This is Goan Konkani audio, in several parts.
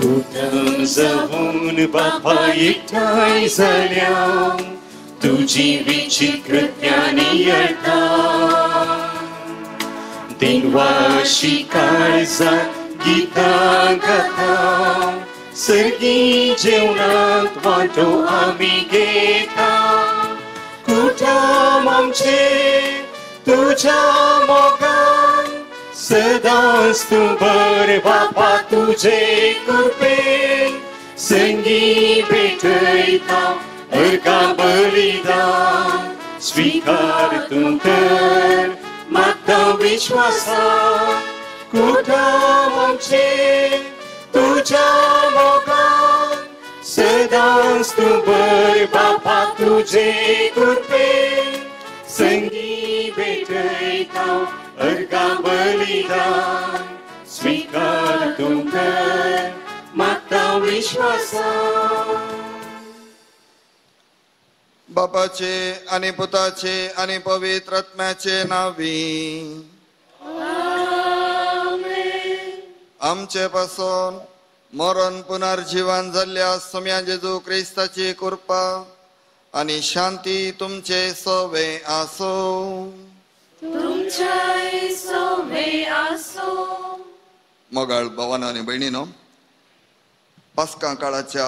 कुटुंब जावन बापा एकठांय जाल्या तुजी विचित्र ज्ञानी अर्था दिनवाशी काळजा गीतां गाता सर्गी जेवणांत वांटो आमी घेता कुटुंब आमचें तुज्या मोगान सदांच तूं बर बापा तुजे कृपेन संगी भेटयता अर्घां बलिदान स्वीकार तूं कर मागता विश्वासान कुटुंब आमचें तुज्या मोगान सदांच तूं बर बापा तुजे कृपेन संगी भेटयता अर्घां बलिदान स्वीकार तूं कर मागता विश्वासान. बापाचे आणि पुताचे आणि पवित्र आत्म्याचे नावी आमचे पासून मरण पुनर्जीवन जाल्ल्या सोम्या जेजू क्रिस्ताची कृपा आणि शांती तुमचे सवे आसो. मोगाळ भावानो आनी भयणीनो, पास्का काळाच्या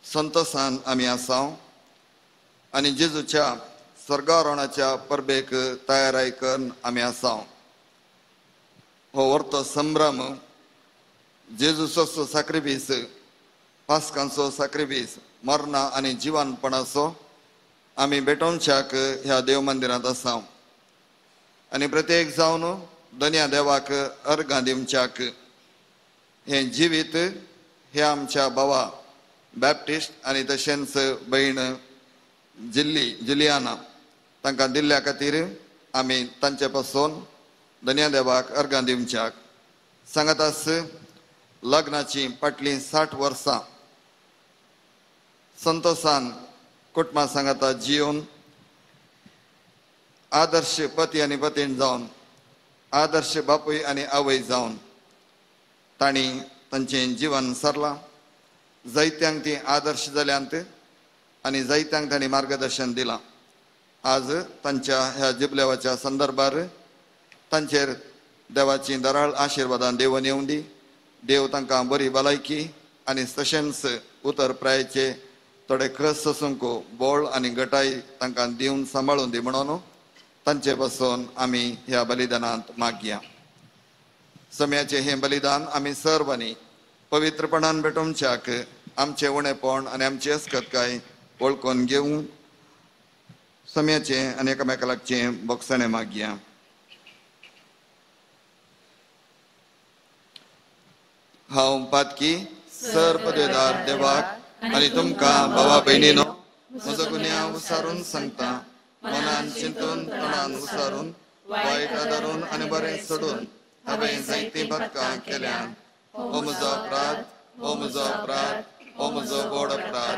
संतोसान आमी आसाव आनी जेजूच्या स्वर्गारोहणाच्या परबेक तयाराय करून आमी आसाव. हो व्हरतो संभ्रम जेजूचो साक्रिफीस, पास्कांचो साक्रिफीस, मरणा आनी जिवानपणाचो आमी भेटोवच्याक ह्या देव मंदिरांत आसाव आनी प्रत्येक जावन दन्या देवाक अर्घां दिवच्याक हें जिवीत हे आमच्या भावा बॅप्टिस्ट आनी तशेंच भयण जिल्ली जिलियाना तांकां दिल्ल्या खातीर आमी तांचे पासून दन्या देवाक अर्घां दिवच्याक सांगातास. लग्नाची फाटलीं 60 वर्सां संतोसान कुटुंबा सांगाता जिवन आदर्श पती आनी पतीण जावन, आदर्श बापूय आनी आवय जावन तांणी तांचें जिवन सारलां. जायत्यांक ती आदर्श जाल्यांत आनी जायत्यांक तांणी मार्गदर्शन दिलां. आज तांच्या ह्या जिबलेवाच्या संदर्भार तांचेर देवाची दराळ आशिर्वादान देवन येवं दी. देव तांकां बरी भलायकी आनी तशेंच उतर प्रायचे थोडे खस सोसूंक बोळ आनी गटाय तांकां दिवन सांबाळून दी म्हणून तांचे पासून आमी ह्या बलिदानांत मागया. सम्याचें हें बलिदान आमी सर्वांनी पवित्रपणान भेटोवच्याक आमचें उणेपण आनी आमची अस्कतकाय वळखून घेवन सम्याचें आनी एकामेका लागचें बोगसणें मागया. हांव पातकी सर पदवेदार देवाक आनी तुमकां भावा भयणीनो म्हजो गुन्यांव उसारून सांगता. मनान चिंतून तणान उसारून वायट आदारून आनी बरें सोडून हांवें जायतीं पातकां केल्यान. हो म्हजो अपराध, हो म्हजो अपराध, हो म्हजो व्हड अपराध.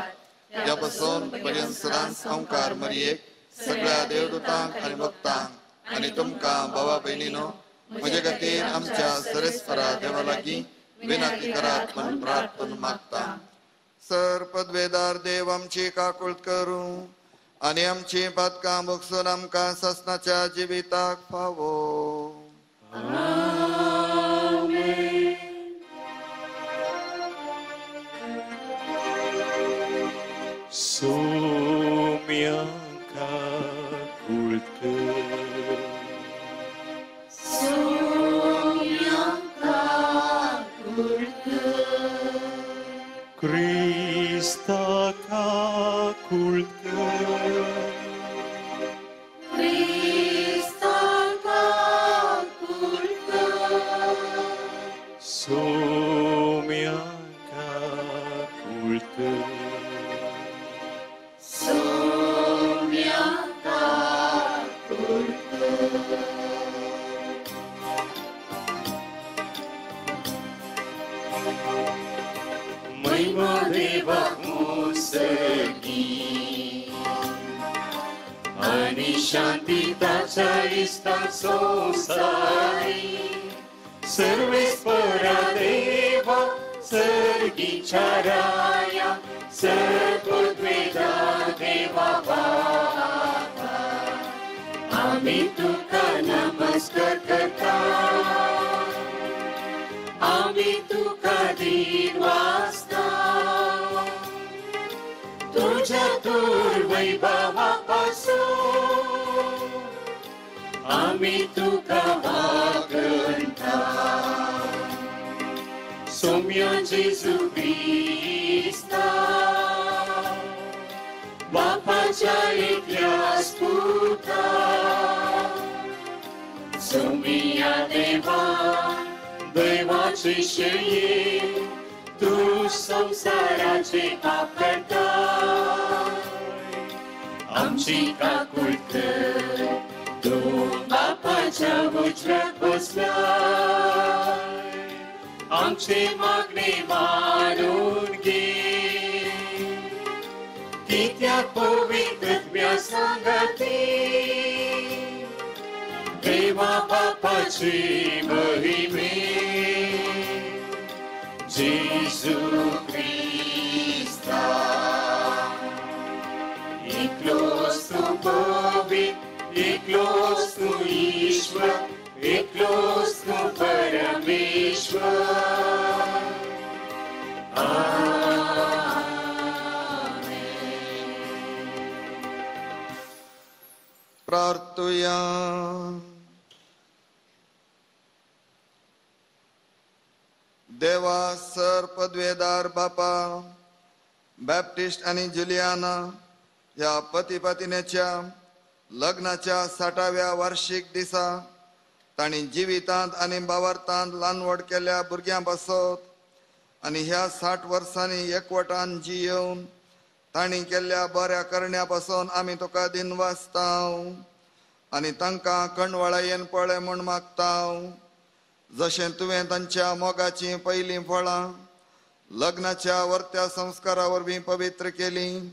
ह्या पासून पर्यंत सदांच संवकार मरयेक सगळ्या देवदूतांक आनी भक्तांक आनी तुमकां भावा भयणीनो म्हजे खातीर आमच्या सरेस्परा देवा लागीं विनंती करात म्हूण प्रार्थना मागता. सर पदवेदार देव आमची काकूळत करूं आनी आमची पातकां भोगसून आमकां सासणाच्या जिविताक फावो. सोम्या काकूळत कर, सोम्या काकूळत कर, क्रिस्ता काकूळत कर, क्रिस्ता काकूळत कर, सोम्या काकूळत कर, सोम्या काकूळत कर. महिमा देवाक मुसगी आनी शांती ताच्या इश्टा संवसारी. सर्वेस्परा देवा सर्गीच्या राया सर्वद्वेदा देवा बापा आमी तुका नमस्कार करता आमी तुका दीन वाचता तुझ्या तूर वैभवा पासून आमी तुका वागणता सोम्या जेजू क्रिस्ता बापाच्या एकल्याच पुता सोम्या देवा देवाचे शेये तू संसाराचे पाप करता आमची काकूट कर तू बापाच्या उजव्याक बसला आमचे मागणे मानून घे कित्याक पवित्र सांगती देवा बापाची महिमे जेजू क्रिस्ता एकलोच तू पवित्र एकलोच तू ईश्वर एकलोच तू परमेश्वर. प्रार्थुया. देवा सर पदवेदार बापा बॅप्टिस्ट आनी जुलियाना ह्या पती पत्नीच्या लग्नाच्या 60व्या वार्षिक दिसा तांणी जिवितांत आनी बावरतांत ल्हान केल्ल्या भुरग्यां पासत आनी ह्या 60 वर्सांनी एकवटान जियेवन तांणी केल्ल्या बऱ्या करण्या पासून आमी तुका दिनवासताव आनी तांकां कणवळायेन पळय म्हूण मागताव. जशें तुवें तांच्या मोगाचीं पयलीं फळां लग्नाच्या वर्त्या संस्कारा वरवीं पवित्र केलीं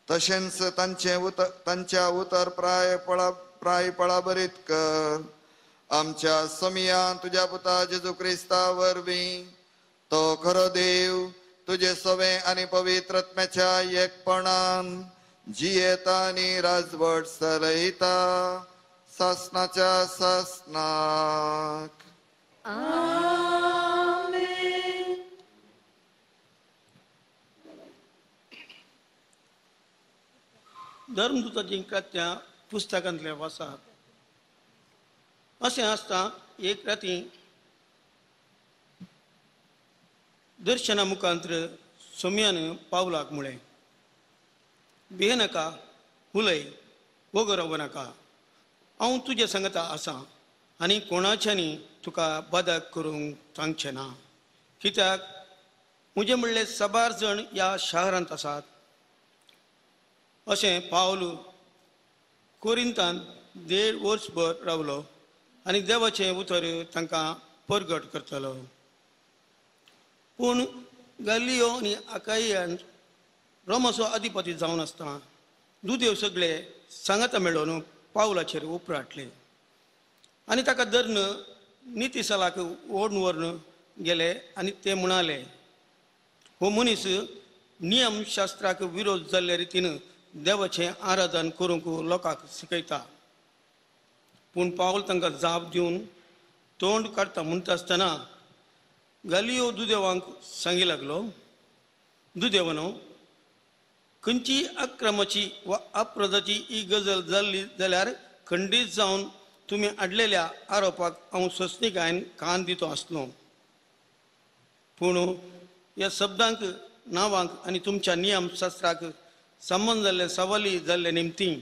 तशेंच तांच्या उतर प्राय पळाबरीत कर. आमच्या समिया तुज्या पुता जेजू क्रिस्ता वरवीं तो खरो देव तुजे सवे आनी पवित्र आत्म्याच्या एकपणान जियेता आनी राजवट चलयता सासनाच्या सासनाक. आमेन. धर्मदूताची कृत्यां पुस्तकांतले वासात. अशें आसता एक राती दर्शना मुखांत्र सोम्यान पावलाक म्हळें, भियेनाका, उलय, वगो रावो नाका, हांव तुजे सांगता आसा आनी कोणाच्यानी तुका बादक करूंक सांगचें ना, कित्याक म्हजें म्हणलें साबार जण ह्या शारांत आसात. अशें पावल कोरिंतान 1.5 वर्सभर रावलो आनी देवाचें उतर तांकां परगट करतलो. पूण गालियो आनी आकायान रोमाचो अधिपती जावन आसतना दुदेव सगळे सांगाता मेळोवन पावलाचेर उपराटले आनी ताका धरून नितीसालाक ओडून व्हरून गेले आनी ते म्हणाले, हो मनीस नियमशास्त्राक विरोध जाल्ल्या रितीन देवाचें आराधन करूंक लोकांक शिकयता. पूण पावल तांकां जाप दिवन तोंड काडटा म्हणटा आसतना गालियो दुदेवांक सांगी लागलो, दुदेवानो, खंयची अक्रमाची वा अप्रदाची ही गजल जाल्ली जाल्यार खंडीत जावन तुमी हाडलेल्या आरोपाक हांव सोंसणीकायेन कान दितो आसलो, पूण ह्या शब्दांक नांवांक आनी तुमच्या नियमशास्त्राक संबंद जाल्ले सवाली जाल्ले निमती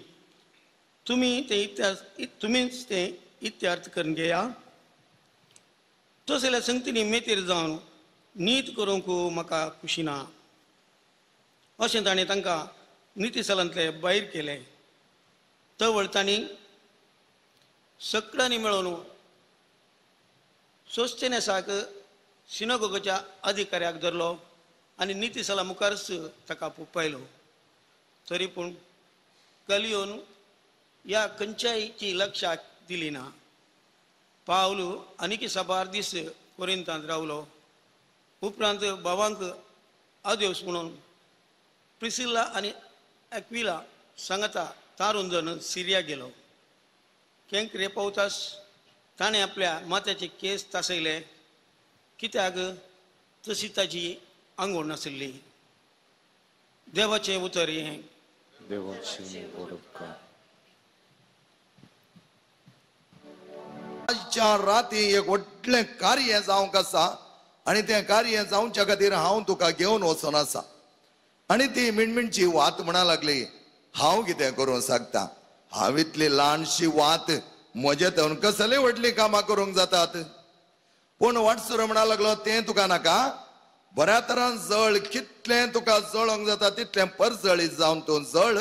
तुमी ते इतिहास तुमीच ते इत्यार्थ करून घेया. तसल्या संगतींनी मेतेर जावन नीत करूंक म्हाका खुशी ना. अशें ताणें तांकां नितीसालांतले भायर केले. तवळ तांणी सगळ्यांनी मेळोवन सोस्तेनेसाक सिनागोगाच्या अधिकाऱ्याक धरलो आनी नितीसाला मुखारच ताका पोपायलो. तरी पूण गलियोन ह्या खंयच्यायची लक्षाक दिली ना. पावल आनीक साबार दीस कोरिंतांत रावलो उपरांत भावांक आदेवस म्हणून प्रिसिल्ला आनी एक्विला सांगाता तारून जण सिरिया गेलो. केंकरे पावतास ताणें आपल्या माथ्याचे केस तासयले, कित्याक तशी ताजी आंगवण नाशिल्ली. देवाचें उतर हें. देवाचें बरोबर. आजच्या राती एक व्हडलें कार्य जावंक आसा आनी तें कार्य जावच्या खातीर हांव तुका घेवन वचोन आसा. आनी ती मिणमिणची वात म्हणा लागली, हांव कितें करूंक शकता? हांव इतली ल्हानशी वात, म्हजे थंय कसले व्हडलीं कामां करूंक जातात? पूण वाटसुरो म्हणा लागलो, तें तुका नाका, बऱ्या तरान जळ, कितलें तुका जळोंक जाता तितलें परजळीत जावन तूं जळ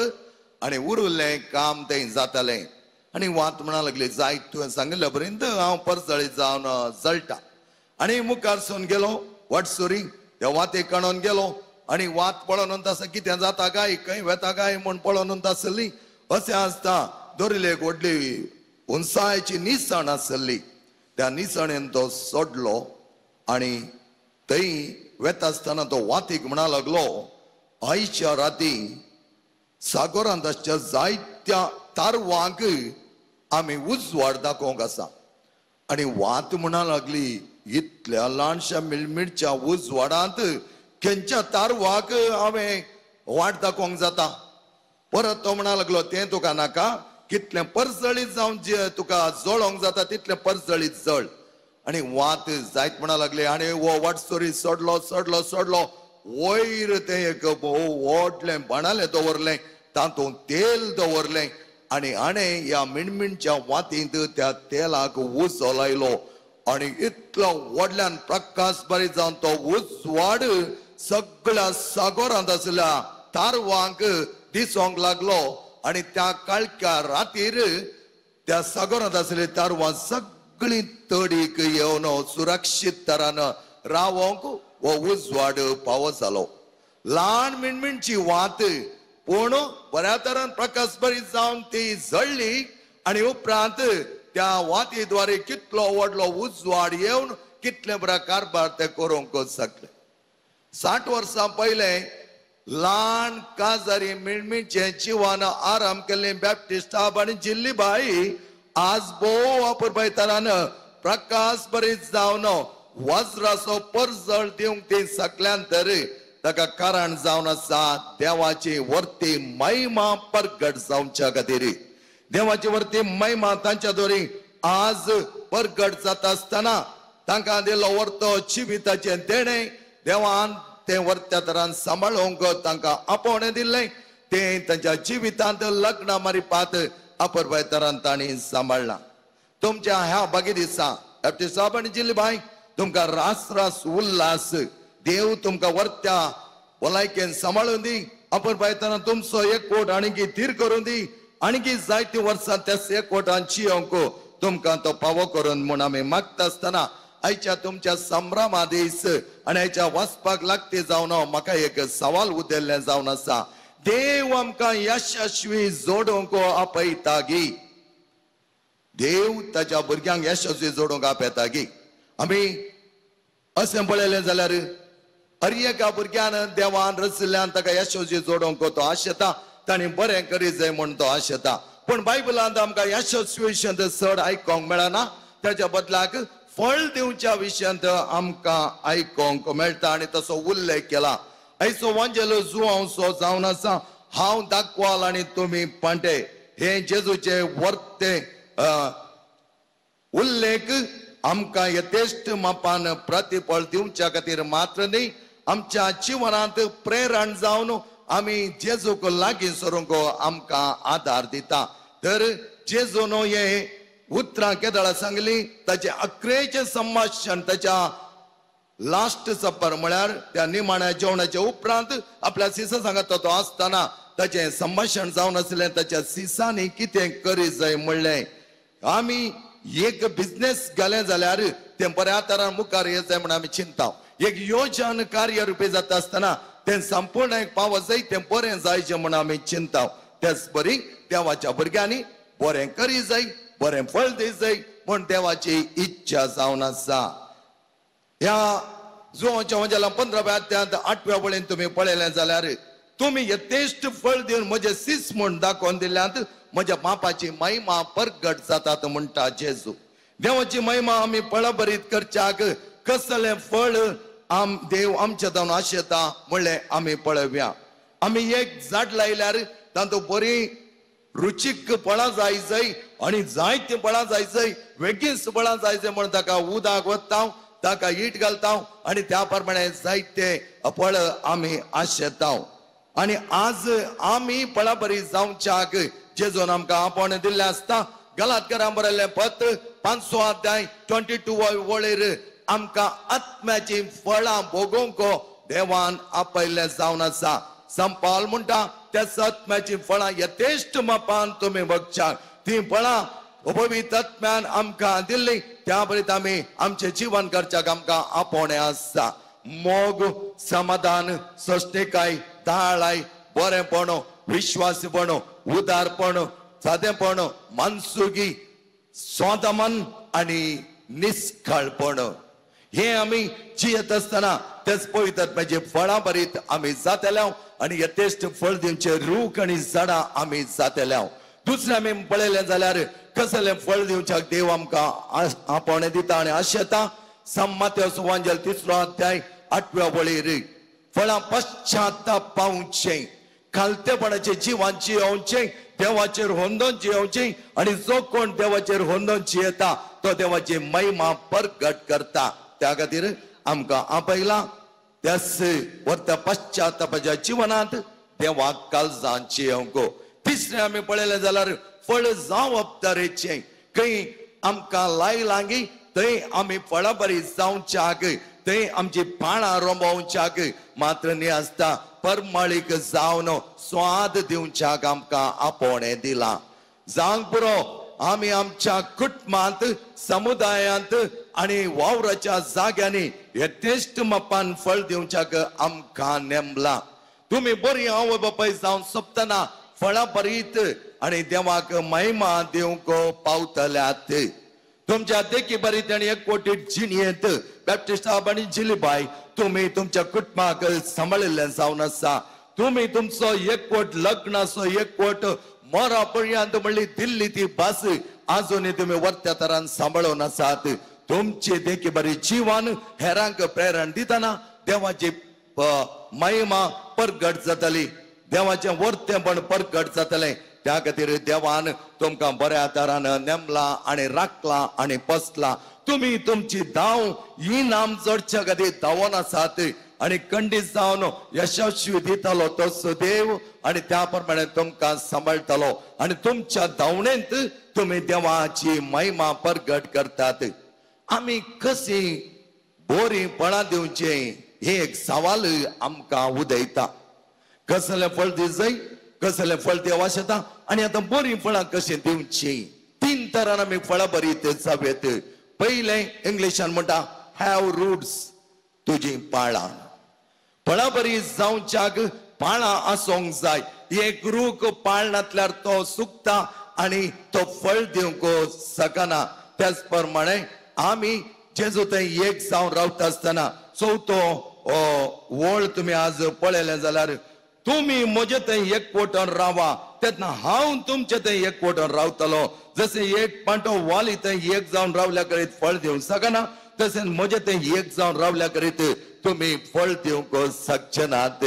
आनी उरिल्लें काम तें जातालें. आनी वात म्हणा लागली, जायत तुवें सांगिल्ल्या पर्यंत हांव परजळीत जावन जळटा. आनी मुखार सून गेलो वाटसुरी, त्या वातेक काणून गेलो आनी वात पळोवन आसा कितें जाता काय, खंय वेता काय म्हूण पळोवन आसली. अशें आसता दवरिल्ली एक व्हडली उंचायेची निसण आसली, त्या निसणेन तो सोडलो आनी थंय वेता आसतना तो वातीक म्हणा लागलो, आयच्या राती सागोरांत आसच्या जायत्या तारवांक आमी उजवाड दाखोवंक आसा. आनी वात म्हणा लागली, इतल्या ल्हानशा मिळमिळच्या उजवाडांत खंयच्या तारवाक हांवें वाट दाखोवंक जाता? परत तो म्हणा लागलो, तें तुका नाका, कितलें परजळीत जावन जे तुका जळोंक जाता तितलें परजळीत जळ. आनी वात जायत म्हणा लागली आनी हो वाटसोरी सोडलो सोडलो सोडलो, वयर तें एक व्हडलें बाणालें दवरलें, तातूंत तेल दवरलें आनी हाणें ह्या मिणमिणच्या वातींत त्या तेलाक उजो लायलो आनी इतलो व्हडल्यान प्रकाश बरी जावन तो उजवाड सगळ्या सागोरांत आशिल्ल्या तारवांक दिसोंक लागलो. आनी त्या काळख्या रातीर त्या सागोरांत आशिल्ली तारवां सगळीं तडीक येवन सुरक्षीत तरान रावोंक हो उजवाड पावो जालो. ल्हान मिणमिणची वात पूण बऱ्या तरान प्रकाश बरी जावन ती जळ्ळी आनी उपरांत त्या वातीद्वारे कितलो व्हडलो उजवाड येवन कितले बरो कारभार ते करूंक शकले. 60 वर्सां पयलें ल्हान काजारी मिणमिणचें जिवान आराम केल्लें बॅप्टिस्ट आनी जिल्ली बाई आज भोव वापरपायतान प्रकाश बरीच जावन वज्राचो परजळ दिवंक ती सगल्यान तर ताका कारण जावन आसा देवाची वर्ती महिमा परगट जावच्या खातीर. देवाची वर्ती महिमा तांच्या दोरी आज परगट जाता आसतना तांकां दिल्लो वर्तो जिविताचें देणें देवान तें वर्त्या तरान सांबाळूंक तांकां आपोवणें दिल्लें, तें तांच्या जिवितांत लग्न मारिपात अपुरबाय तरान तांणी सांबाळ्ळां. तुमच्या ह्या बागी दिसा बॅप्टिस्ट साहब आनी जिल्ली बाय तुमकां रास रास उल्लास देव तुमकां वर्त्या भलायकेन सांबाळून दी, अपुरबाय तरान तुमचो एकवट आणकी थीर करून दी, आणकी जायतीं वर्सां त्याच एकवटान चियोंक तुमकां तो पावो करून म्हूण आमी मागता आसतना आयच्या तुमच्या संभ्रमा दीस आनी आयच्या वाचपाक लागते जावन म्हाका एक सवाल उदेल्लें जावन आसा, देव आमकां यशस्वी जोडूंक आपयता गी? देव ताच्या भुरग्यांक यशस्वी जोडूंक आपयता गी? आमी अशें पळयलें जाल्यार हर एका भुरग्यान देवान रचिल्ल्यान ताका यशस्वी जोडूंक तो आशेता, तांणी बरें करीत जाय म्हूण तो आशेता. पूण बायबलांत आमकां यशस्वी विशयांत चड आयकोंक मेळना, ताच्या बदलाक फळ दिवच्या विशयांत आमकां आयकोंक मेळटा आनी तसो उल्लेख केला. आयचो वांजेलो जुवांवचो जावन आसा, हांव दाखवाल आनी तुमी पांटे, हे जेजूचे वर्ते उल्लेख आमकां यथेश्ट मापान प्रतिफळ दिवच्या खातीर मात्र न्ही, आमच्या जिवनांत प्रेरण जावन आमी जेजूक लागीं सरूंक आमकां आदार दिता. तर जेजून हे उतरां केदळा सांगली, ताचें अकरेचें संभाशण ताच्या लास्ट सपर म्हळ्यार त्या निमाण्या जेवणाच्या उपरांत आपल्या सिसा सांगता तो आसतना ताचें संभाशण जावन आसलें, ताच्या सिसांनी कितें करीत जाय म्हणलें. आमी एक बिजनेस घालें जाल्यार तें बऱ्या तरान मुखार येत जाय म्हूण आमी चिंता, एक योजन कार्य रुपी जाता आसतना तें संपूर्ण एक पावत जाय, तें बरें जायचें म्हूण आमी चिंता. तेच बरी देवाच्या भुरग्यांनी बरें करी जाय, बरें फळ दी जाय म्हूण देवाची इच्छा जावन आसा. ह्या जुवांच्या वंजाला 15व्या अध्यायांत 8व्या वळीन तुमी पळयलें जाल्यार तुमी यथेश्ट फळ दिवन म्हजें सीस म्हूण दाखोवन दिल्यांत, म्हज्या बापाची महिमा परगट जातात म्हणटा जेजू. देवाची महिमा आमी पळबरीत करच्याक कसलें फळ आम देव आमच्या जावन आशेता म्हणलें आमी पळोवया. आमी एक झाड लायल्यार तातूंत बरी रुचीक फळां जाय जाय आनी जायतीं फळां जाय जाय, वेगींच फळां जाय जाय म्हणून ताका उदक वता, ताका ईट घालता आनी त्या प्रमाणे जायते फळ आमी आशेता. आनी आज आमी फळाबरी जावच्याक जेजून आमकां आपोवणें दिल्लें आसता. गलातकारां बरयल्लें पत्र 5 अध्याय 22 वळेर आमकां आत्म्याचीं फळां भोगोवंक देवान आपयल्लें जावन आसा. संपाल म्हणटा त्या आत्म्याचीं फळां यथेश्ट मापान तुमी बगच्याक, ती फळां पवित्र आत्म्यान आमकां दिल्ली, त्या बरीत आमी आमचें जिवन करच्याक आमकां आपोवणें आसा. मोग, समाधान, सोंसणीकाय, दाळाय, बरेंपण, विश्वासीपण, उदारपण, सादेपण, मानसुगी, स्वादमन आनी निस्काळपण हे आमी जियेत आसतना तेच पवित्र आत्म्याचे फळां भरीत आमी जातले आनी यथेश्ट फळ दिवचे रूख आनी झाडां आमी जातले. दुसरें आमी पळयलें जाल्यार कसलें फळ दिवच्याक देव आमकां आपोवणें दिता आनी आशेता. मातेव वांजेल 3 अध्याय 8व्या वळीर फळां पश्चाताप पावचें, खालतेपणाचें जिवन जियोवचें, देवाचेर होंदोन जियोवचें आनी जो कोण देवाचेर होंदोन जियेता तो देवाची महिमा परगट करता. त्या खातीर आमकां आपयला त्याच वर्त पश्चातापाच्या जिवनांत देवाक काळजान जियोवंक. तिसरें आमी पळयलें जाल्यार फळ जावप तरेचें, खंय आमकां लायलांगी थंय आमी फळाबरी जावच्याक, थंय आमची पाळां रोंबोवच्याक मात्र न्ही आसता परमळीक जावन स्वाद दिवच्याक आमकां आपोवणें दिलां. जावंक पुरो आमी आमच्या कुटुंबांत, समुदायांत आनी वावराच्या जाग्यांनी यथेश्ट मापान फळ दिवच्याक आमकां नेमलां. तुमी बरी आवय बापाय जावन सोंपतना फळां भरीत आनी देवाक महिमा दिवंक पावतल्यात. तुमच्या देखी बरी आनी एकवटीत जिणयेंत बॅप्टिस्ट आनी जिलीबाय तुमी तुमच्या कुटुंबाक सांबाळिल्लें जावन आसा. तुमी तुमचो एकवट, लग्नाचो एकवट मरा पर्यंत म्हणली दिल्ली ती भास आजूनय तुमी वर्त्या तरान सांबाळून आसात. तुमची देखी बरी जिवन हेरांक प्रेरण दितना देवाची महिमा परगट जातली, देवाचें वर्तेंपण परगट जातलें. त्या खातीर देवान तुमकां बऱ्या तरान नेमला आनी राखला आनी पसला. तुमी तुमची धांव इनाम चडच्या खातीर धांवोन आसात आनी खंडीत जावन यशस्वी दितलो तसो देव आनी त्या प्रमाणे तुमकां सांबाळटलो आनी तुमच्या धांवणेंत तुमी देवाची महिमा परगट करतात. आमी कशी बरीं फळां दिवचें हें एक सवाल आमकां उदयता. कसलें फळ दिवचें, कसलें फळ देव आशेता आनी आतां बरीं फळां कशीं दिवचीं. 3 तरान आमी फळां बरीत जावयेत. पयलें इंग्लिशान म्हणटा have roots, तुजी पाळां. फळां बरी जावच्याक पाळां आसूंक जाय. एक रूख पाळ नासल्यार तो सुकता आनी तो फळ दिवंक शकना. त्याच प्रमाणे आमी जेजू थंय एक जावन रावता आसतना चवथो वळ तुमी आज पळयलें जाल्यार तुमी म्हजे थंय एकवटन रावा तेन्ना हांव तुमचे थंय एकवटन रावतलो. जशें एक पांटो वाली थंय एक जावन रावल्या करीत फळ दिवंक शकना, तशें म्हजे थंय एक जावन रावल्या करीत तुमी फळ दिवंक शकचे नात.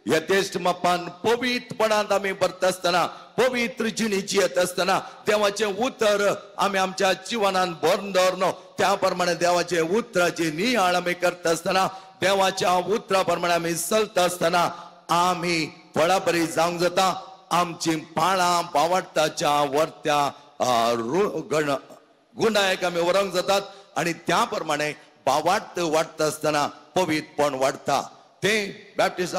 यथेश्ट मापान पवित्रपणांत आमी भरता आसतना, पवित्र जिणी जियेत आसतना देवाचें उतर आमी आमच्या जिवनान भरून दवरनो, त्या प्रमाणे देवाचे उतराची नियाळ आमी करता आसतना, देवाच्या उतरा प्रमाणे आमी चलता आसतना आमी फळां बरी जावंक जाता. आमची पाळां पावडताच्या वर्त्या गुणायक आमी व्हरूंक जातात आनी त्या प्रमाणे बावाट वाडटा आसतना पवित्रपण वाडटा. ते बॅप्टिस्ट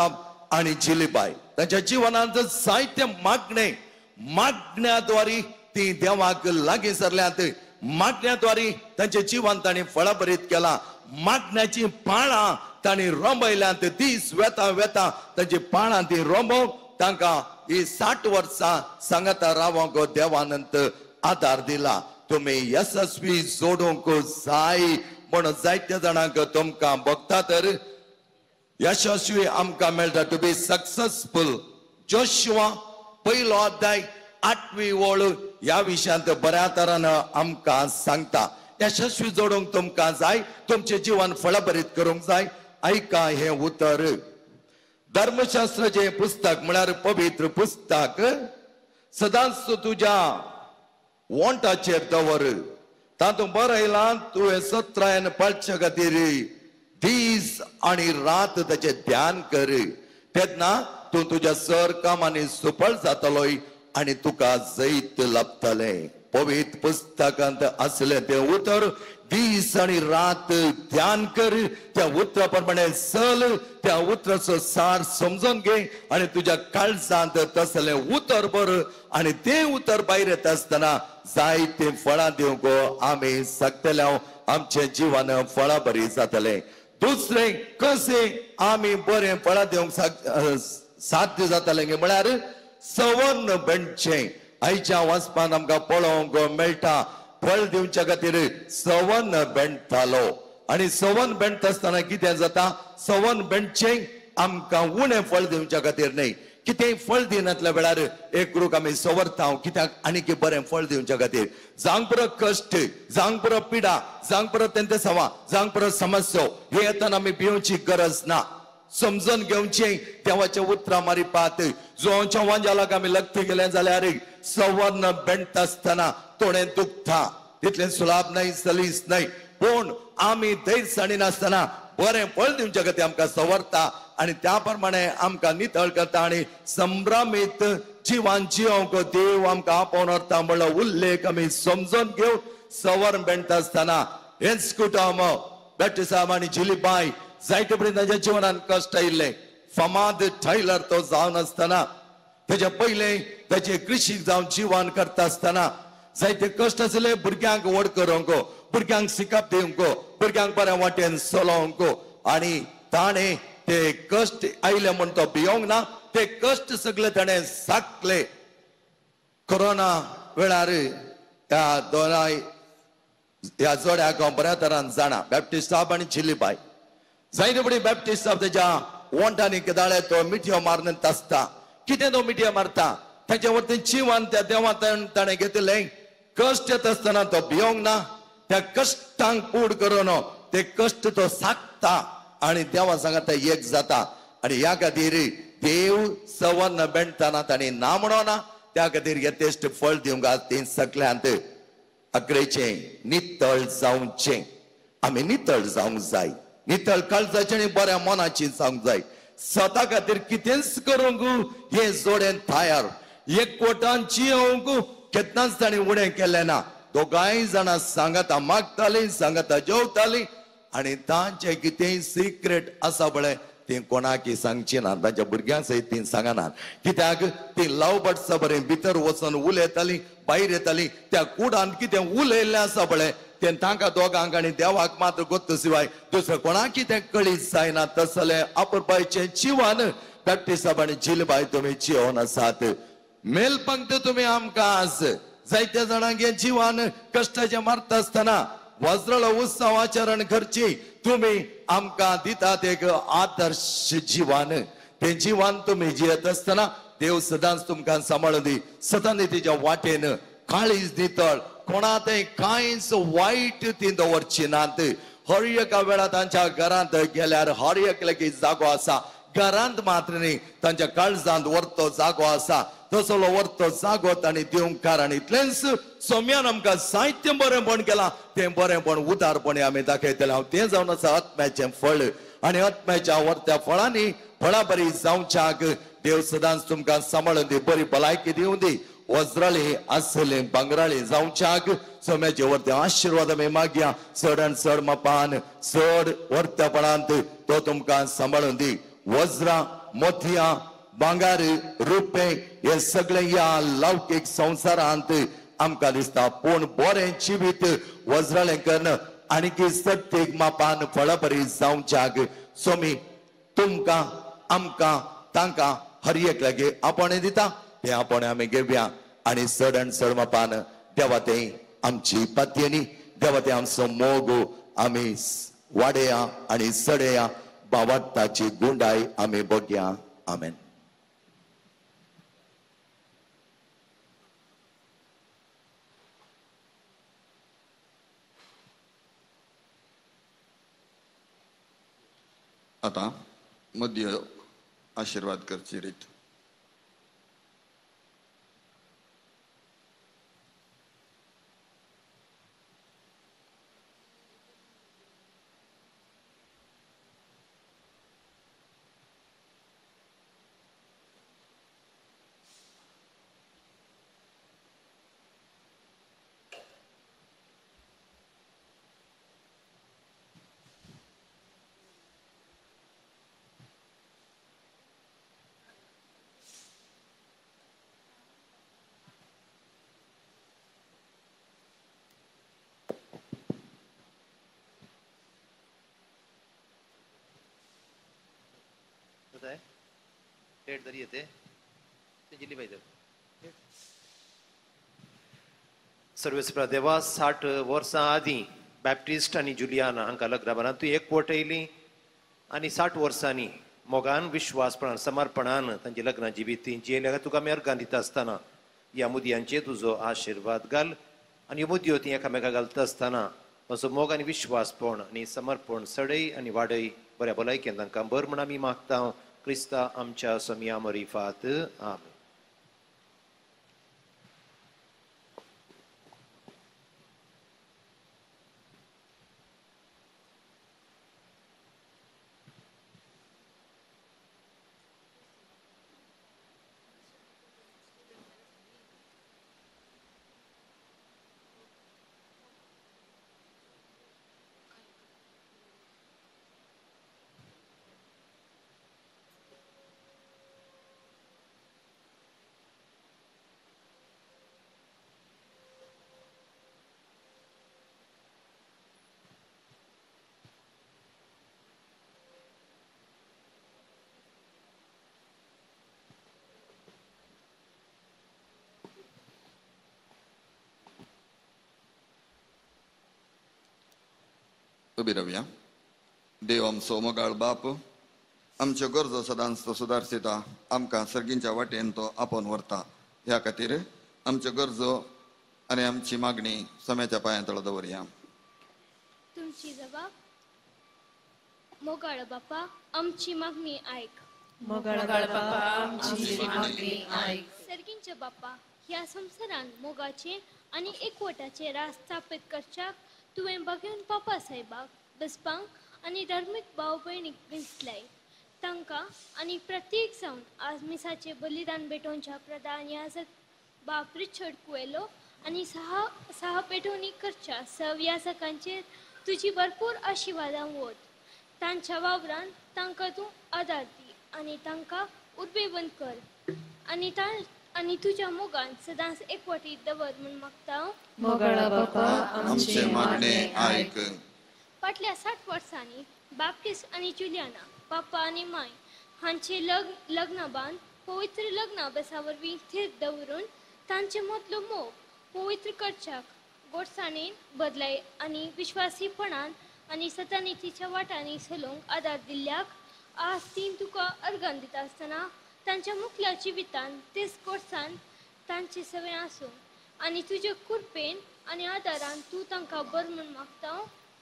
आनी जिलीबाय तांच्या जिवनांत जायते मागणे, मागण्याद्वारे ती देवाक लागीं सरल्यात. मागण्याद्वारे तांच्या जिवन तांणी फळाभरीत केला. मागण्याची पाळां तांणी रोंबयल्यांत. दीस वेता वेता तांची पाळां ती रोंबोवन तांकां ही 60 वर्सां सांगाता रावंक देवानंत आदार दिला. तुमी यशस्वी जोडूंक जाय म्हण जायत्या जाणांक तुमकां भोगता. तर यशस्वी आमकां मेळटा, टू बी सक्सेसफूल. जोशुआ पयलो अध्याय 8वी ओळ ह्या विशयांत बऱ्या तरान आमकां सांगता. यशस्वी जोडूंक तुमकां जाय, तुमचें जिवन फळभरीत करूंक जाय, आयका हें उतर. धर्मशास्त्राचें पुस्तक म्हळ्यार पवित्र पुस्तक सदांच तुज्या वोंटाचेर दवर. तातूंत बरयलां तुवें सत्रायन पाळचे खातीर दीस आनी रात ताचें ध्यान कर, तेन्ना तूं तुज्या सर कामांनी सुफळ जातलोय आनी तुका जैत लाभतलें. पवित्र पुस्तकांत आसलें तें उतर दीस आनी रात ध्यान कर, त्या उतरा प्रमाणे चल, त्या उतराचो सार समजून घे आनी तुज्या काळजांत तसलें उतर बर आनी तें उतर भायर येता आसतना जायतीं फळां दिवंक आमी शकतले, आमचें जिवन फळां बरी जातलें. दुसरें कशें आमी बरें फळां दिवंक साध्य जातलें म्हळ्यार सवर्ण बेणचें. आयच्या वाचपान आमकां पळोवंक मेळटा फळ दिवच्या खातीर सवन बेणटालो आनी सवन बेणटा आसतना कितें जाता, सवन बेणचें आमकां उणें फळ दिवच्या खातीर न्हय. कितेंय फळ दिनातल्या वेळार एक रूख आमी सवरता कित्याक आनीक बरें फळ दिवच्या खातीर. जावंक पुरो कश्ट, जावंक पुरो पिडा, जावंक पुरो तेंते सवा, जावंक पुरो समस्या, हे येतना आमी भिवची गरज ना. समजून घेवचें देवाच्या उतरां मारिपात. जोंच्या वांजालाक आमी लग्न गेलें जाल्यार सवर्ण बेणटा आसतना थोडें दुखता, तितलें सुलाभ न्हय, सलीस न्हय, पूण आमी धैर्य सांडिनासतना बरें फळ दिवच्या खातीर आमकां सवरता आनी त्या प्रमाणे आमकां नितळ करता आनी संभ्रमीत जिवान जिवंक देव आमकां आपोवन व्हरता म्हणलो उल्लेख आमी समजून घेवन सवर्ण बेणटा आसतना हेंच कुटुंब बॅप्टिसाम आनी जिलीबाय जायते पर्यंत तांच्या जिवनान कश्ट आयिल्ले. फामाद टायलर तो जावन आसतना, तेच्या पयलें ताचे कृशी जावन जिवन करता आसतना जायते कश्ट आसले. भुरग्यांक व्हड करूंक, भुरग्यांक शिकप दिवंक, भुरग्यांक बऱ्या वाटेन चलोवंक आनी ताणें ते कश्ट आयले म्हण तो भियोंक ना, ते कश्ट सगळे ताणें साकले. कोरोना वेळार ह्या दोनाय ह्या जोड्याक हांव बऱ्या तरान जाणा, बॅप्टिस्ट साहब आनी चिलीबाय. जायते फुडें बॅप्टिस्ट साहब तेज्या वोंटांनी केदाळे तो मिठयो मारून आसता. कितें तो मिठयो मारता, ताच्या वरती जिवन त्या देवान ताणें घेतिल्लें. कश्ट येता आसतना तो भियोंक ना, त्या कश्टांक पूड करून ते कश्ट तो साकता आनी देवा सांगता एक जाता. आनी ह्या खातीर देव सवर्ण बेणतना ताणें ना म्हणना, त्या खातीर यथेश्ट फळ दिवंक आज ती सगल्यांत अकरेचें नितळ जावचें. आमी नितळ जावंक जाय, नितळ काळजाचें आनी बऱ्या मनाची जावंक जाय. स्वता खातीर कितेंच करूंक हें जोडेन तयार, एकवटान जियोवंक केन्नाच ताणें उणें केलें ना. दोगांय जाणां सांगाता मागतालीं, सांगाता जेवतालीं आनी तांचें कितेंय सिक्रेट आसा पळय तीं कोणाकी सांगची ना, तांच्या भुरग्यां सयत तीं सांगनात. कित्याक तीं लवबट्सा बरें भितर वचून उलयतालीं, भायर येतालीं. त्या कुडान कितें उलयल्लें आसा पळय तें तांकां दोगांक आनी देवाक मात्र गोत्त शिवाय दुसरें कोणाकी तें कळीत जायना. तसलें आपुरबायचें जिवन बॅप्टिसाब आनी जिलबाय तुमी जिवन आसात. मेलपंक्त तुमी आमकां आज जायत्या जाणांक हें जिवन कश्टाचें मारता आसतना वज्रलो उत्सव आचरण करची तुमी आमकां दितात एक आदर्श जिवन. तें जिवन तुमी जियेत आसतना देव सदांच तुमकां सांबाळून दी, सदांच तिच्या वाटेन काळीज नितळ, कोणा तें कांयच वायट ती दवरची नात. हर एका वेळा तांच्या घरांत गेल्यार हर एकल्याक जागो आसा, घरांत मात्र न्ही तांच्या काळजांत व्हरतो जागो आसा, तसलो व्हरतो जागो तांणी दिवंक कारण इतलेंच सोम्यान आमकां जायतें बरेंपण केलां, तें बरेंपण उदारपणी आमी दाखयतलें. हांव तें जावन आसा आत्म्याचें फळ आनी आत्म्याच्या व्हरत्या फळांनी फळां बरी जावच्याक देव सदांच तुमकां सांबाळून दी, बरी भलायकी दिवं दी. वज्राळी आसले भांगराळी जावच्याक सोम्याचे व्हरते आशिर्वाद आमी मागया. चड आनी चड मापान चड व्हरत्यापणांत तो तुमकां सांबाळून दी. वज्रां, मोतयां, भांगर, रुपें हे सगळें ह्या लौकीक संवसारांत आमकां दिसता, पूण बरें जिवीत वज्राळें कन्न आनीक सत्यीक मापान फळाबरी जावच्याक सोमी तुमकां आमकां तांकां हर एकल्याक आपोवणें दिता, तें आपोवणें आमी घेवया आनी चड आनी चड मापान देवा तें आमची पातयेनी, देवा तें आमचो मोग आमी वाडया आनी सडया, भावार्थाची गुंडाय आमी बघया. आमेन. आतां मध्य आशिर्वाद करची रीत. प्लेट तरी येते ते दिली पाहिजे. सर्वेस्परा देवा, 60 वर्सां आदीं बॅप्टिस्ट आनी जुलियाना हांकां लग्न बारां तूं एक पोट येयली आनी 60 वर्सांनी मोगान, विश्वासपणान, समर्पणान तांची लग्नां जिवीत ती जियेल्या. तुका आमी अर्गां दिता आसतना ह्या मुदयांचेर तुजो आशिर्वाद घाल आनी ह्यो मुदयो ती एकामेका घालता आसतना तांचो मोग आनी विश्वासपण आनी समर्पण सडय आनी वाडय. बऱ्या भलायकेन तांकां बर म्हण आमी मागता क्रिस्ता आमच्या समिया मरिफात. आमेन. उबी रावया. देव आमचो मोगाळ बाप, आमच्यो गरजो सदांच तो सुदारसिता, आमकां सर्गींच्या वाटेन तो आपोवन व्हरता. ह्या खातीर आमच्यो गरजो आनी आमची मागणी सम्याच्या पांयां तळो दवरया. तुमची जबाब मोगाळ बापा, आमची मागणी आयक. मोगाळ बापा, आमची मागणी आयक. सर्गींच्या बापा, ह्या संवसारान मोगाचे आनी एकवटाचे रास स्थापीत करच्याक तुवें बघून पापा साहेबाक बसपांक आनी धार्मीक भाव भयणीक वेंचलाय. तांकां आनी प्रत्येक जावन आज मिसाचें बलिदान भेटोवच्या प्रधान याजक बाप रिचर्ड कुएलो आनी सहा पेटोवणी करच्या सव याजकांचेर तुजी भरपूर आशिर्वादां वत. तांच्या वावरान तांकां तूं आदार दी आनी तांकां उर्बेवंत कर आनी तुज्या मोगान सदांच एकवटीत दवर म्हूण मागता. मोगाळा बापा, आमचे मागणे आयक. फाटल्या 60 वर्सांनी बाप्टिस्ट आनी जुलियाना, पापा आनी माय हांचे लग्न बांद पवित्र लग्न बेसा वरवीं थीर दवरून तांचे मदलो मोग पवित्र करच्याक गोडसाणेन बदलाय आनी विश्वासीपणान आनी सतानितीच्या वाटांनी चलोवंक आदार दिल्ल्याक आज तीं तुका अर्गां दिता आसतना तांच्या मुखल्या जिवितान तेच गोडसान तांचे सगळें आसूं आनी तुजे कृपेन आनी आदारान तूं तांकां बर म्हूण मागता.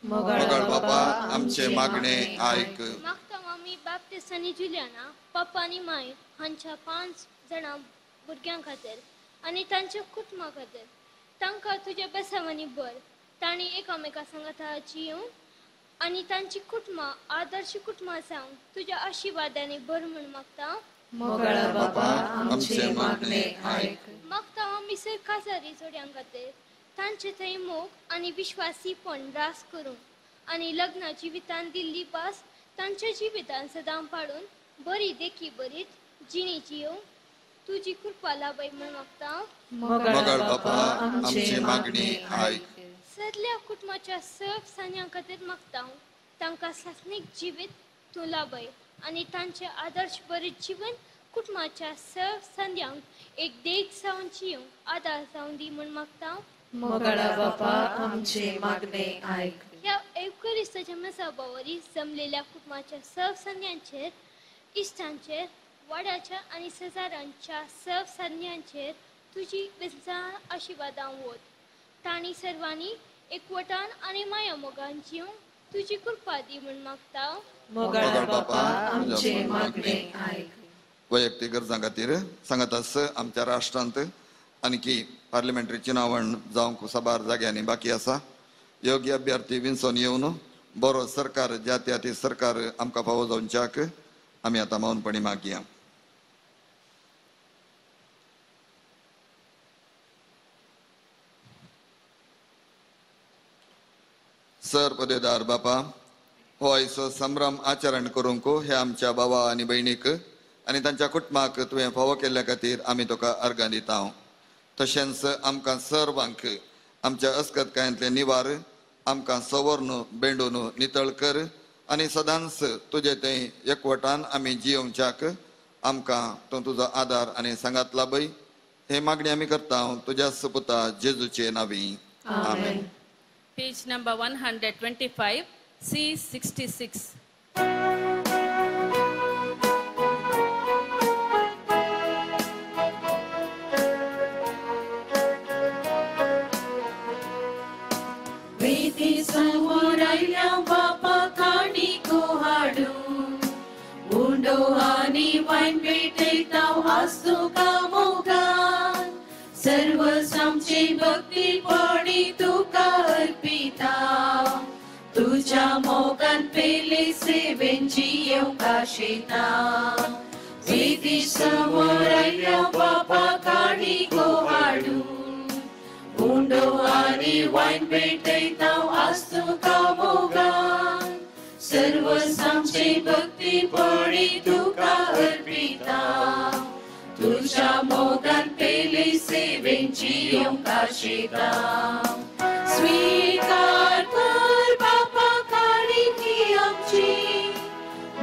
मोगाळ बापा, आमचे मागणे आयक. मागता आमी बाप्टिस्ट आनी जुलियाना, पापा आनी माय हांच्या 5 जाणां भुरग्यां खातीर आनी तांच्या कुटुंबा खातीर. तांकां तुज्या बेसांवांनी बर, तांणी एकामेका सांगाता जियोवन आनी तांची कुटुंबां आदर्श कुटुंबां जावन तुज्या आशिर्वादांनी बर म्हूण मागता. मोगाळा बापा, आमचे मागणे आयक. मागता आमी सर काजारी जोड्यां खातीर तांचे थंय मोग आनी विश्वासीपण रास करूंक आनी लग्ना जिवितान दिल्ली भास तांच्या जिवितान सदां पाडून बरी देखी बरीत जिणी जियोवंक तुजी कृपा लाभय म्हूण मागता. मोगाळ बापा, आमची मागणी आयक. सगल्या कुटुंबाच्या सब सान्यां खातीर मागता. तांकां सासणीक जिवीत तूं लाभय आनी तांचे आदर्श बरें जीवन कुटुंबाच्या सब संद्यांक एक देख जावन जियोवंक आदार जावन दी म्हूण मागता. मोगाळा बापा, आमचे मागणे आयक. ह्या एवकरिस्ताच्या मेजाबावरी जमलेल्या कुटुंबाच्या सर्व संज्ञांचेर, इश्टांचेर, वाड्याच्या आनी शेजाऱ्यांच्या सर्व संज्ञांचेर तुजी बेजार आशिर्वादां वत. तांणी सर्वांनी एकवटान आनी माया मोगान जिवंक तुजी कृपा दी म्हूण मागता. मोगाळ बापा, आमचें मागणें आयक. वैयक्तीक गरजां खातीर सांगत आस आमच्या राष्ट्रांत आणखी पार्लमेंटरी चुनावण जावंक साबार जाग्यांनी बाकी आसा. योग्य अभ्यर्थी विंचोन येवन बरो सरकार, ज्या त्या सरकार आमकां फावो जावच्याक आमी आतां मौनपणी मागया. सर पदेदार बापा, हो आयचो संभ्रम आचरण करूंक हे आमच्या बाबा आनी भयणीक आनी तांच्या कुटुंबाक तुवें फावो केल्ल्या खातीर आमी तुका अर्गां दिता. तशेंच आमकां सर्वांक आमच्या अस्कतकायांतले निवार आमकां सवर्ण बेंडून नितळ कर आनी सदांच तुजे थंय एकवटान आमी जियोवच्याक आमकां तूं तुजो आदार आनी सांगात लाभय. हे मागणी आमी करता तुज्या सुपुता जेजूचे नांवी. आमेन. Page number 125, C66. वेदी समोर आयल्या बापा काणिको हाडून, उंडो आनी वायन पेटयता आज तुका मोगान, सर्व आमचे भक्तीपणी तुका अर्पिता, तुझ्या मोगान पेले सेवेंची येवका शेता. वेदी समोर आयल्या बापा काणिको हाडून, उंडो आनी वायन पेटयता आज तुका मोगान, सर्व आमचे भक्तीपणी तुका अर्पिता, तुझ्या मोगान पेले सेवेंची येवका शेता. स्वीकार कर बापा काणिकी आमची,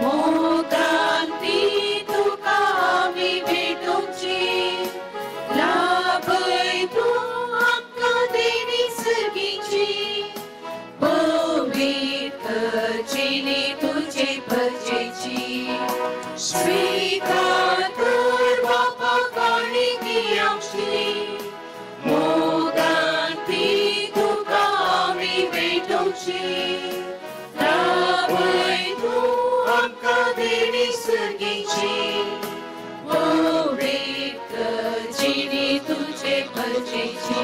मोगान ती तुका आमी भेटोवची, लाभय तूं आमकां देणी सर्गीची, पवित्र जिणी तुजे भजेची. स्वीकार कर बापा काणिकी आमची, मोगान ती तुका आमी भेटोवची, लाभय तूं आमकां देणी सर्गीची, पवित्र जिणी तुजे भजेची.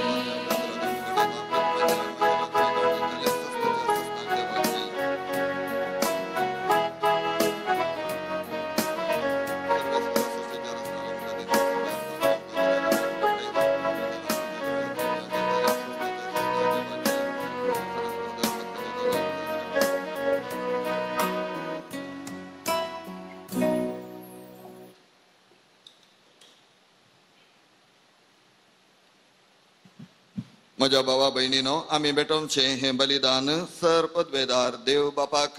म्हज्या भावा भयणीनो, आमी भेटोवचें हें बलिदान सर पदवेदार देव बापाक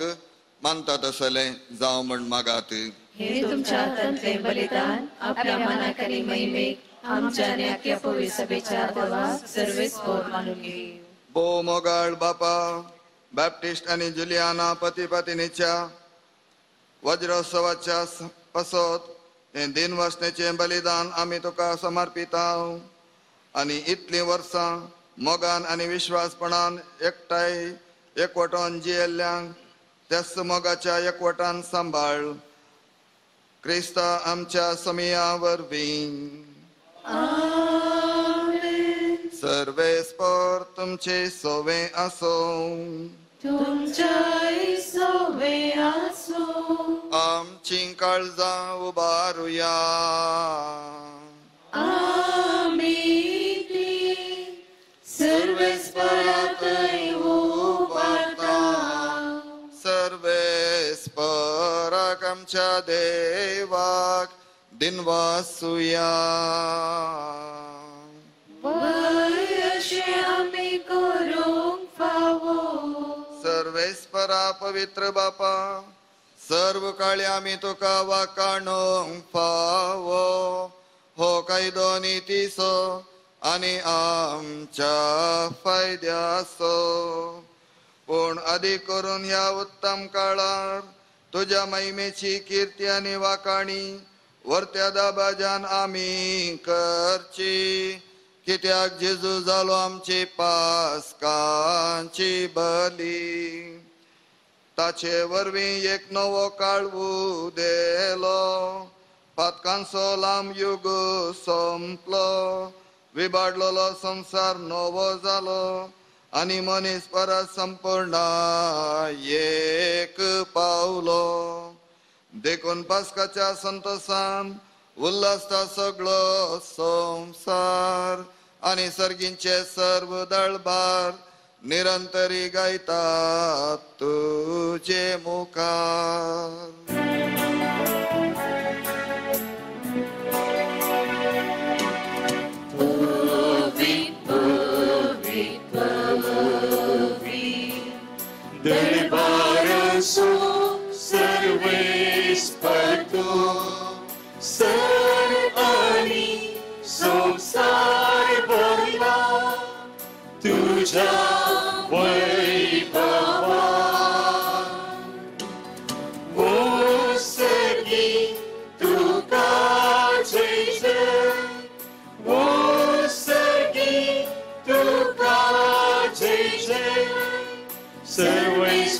मानता तसलें जावं म्हण मागात. हे तुमच्या हातांतलें बलिदान आपल्या मनाक आनी महिमेक आमच्या आनी आख्या पवित्र सभेच्या देवाक सर्वेस्पोर मानून घेवं. भोव मोगाळ बापा, बॅप्टिस्ट आनी जुलियाना पती पतिनीच्या वज्रोत्सवाच्या पासत हें दिनवासनेचें बलिदान आमी तुका समर्पिता आनी इतलीं वर्सां मोगान आनी विश्वासपणान एकठांय एकवटान जियेल्ल्यांक त्याच मोगाच्या एकवटान सांबाळ. क्रिस्ता आमच्या समिया वरवीं. सर्वेस्पोर तुमचे सोवे आसूं. तुमच्याय सोवे आसूं. आमचीं काळजां उबारुया. आमी ती सर्वेस्परातय उबारता. सर्वेस्पराक आमच्या देवाक दिनवासुया. अशें आमी करूंक फावो. सर्वेस्परा पवित्र बापा, सर्व काळी आमी तुका वाकाणूंक फावो हो कायदो नितीचो आनी आमच्या फायद्याचो. पूण आदी करून ह्या उत्तम काळार तुज्या महिमेची कीर्ती आनी वाकाणी वरत्या दाबाजान आमी करची. कित्याक जेजू जालो आमची पास्कांची बली, ताचे वरवीं एक नवो काळ उदेलो, पातकांचो लांब युग सोंपलो, विबाडलेलो संवसार नवो जालो आनी मनीस परत संपूर्ण एक पावलो. देखून पास्काच्या संतोसान उल्हासता सगळो संवसार आनी सर्गींचे सर्व दळभार निरंतरी गायतात तुजे मुखार. दरबारासो सर्वेस्पर सर आनी संवसार भरला तुझ्या वैभवान. ओ सर्गी तुका जय जय, ओ सर्गी तुका जय जय, सर्वेस्पराचे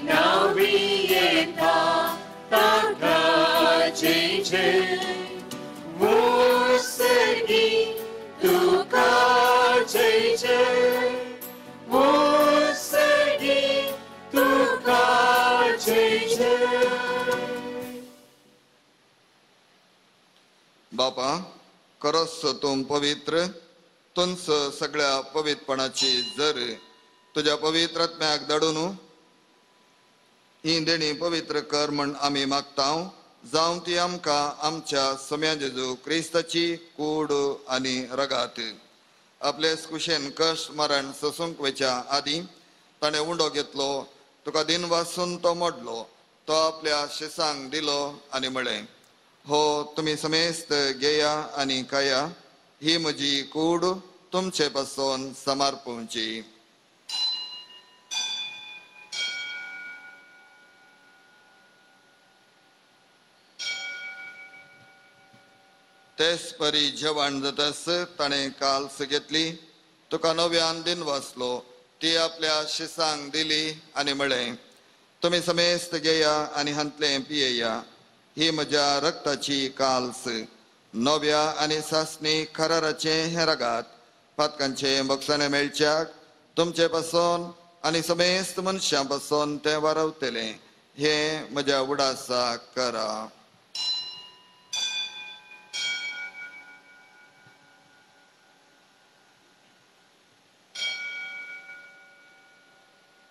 नांवी येता ताका जय जय. ओ सर्गी तुका जय जय, ओ सर्गी तुका जय जय. बापा खरोच तूं पवित्र, तुंच सगळ्या पवित्रपणाची जर तुज्या पवित्र आत्म्याक धाडून ही देणी पवित्र कर म्हण आमी मागता, जावं ती आमकां आमच्या सम्या जेजू क्रिस्ताची कूड आनी रगात. आपले कुशेन कश्ट मरण सोसूंक वयच्या आदीं ताणें उंडो घेतलो, तुका दिन वासून तो मोडलो, तो आपल्या शिसांक दिलो आनी म्हळें, हो तुमी समेस्त घेया आनी खाया, ही म्हजी कूड तुमचे पासून समर्पूंची. तेच परी जेवण जातस ताणें काल्स घेतली, तुका नव्यान दिन वाचलो, ती आपल्या शिसांक दिली आनी म्हळें, तुमी समेस्त घेया आनी हांतलें पियेया, ही म्हज्या रक्ताची काल्स, नव्या आनी सासणी कराराचें हें रगात, पातकांचें बक्षाणें मेळच्याक तुमचे पासून आनी समेस्त मनशां पासून तें वारवतलें, हें म्हज्या उडासाक करा.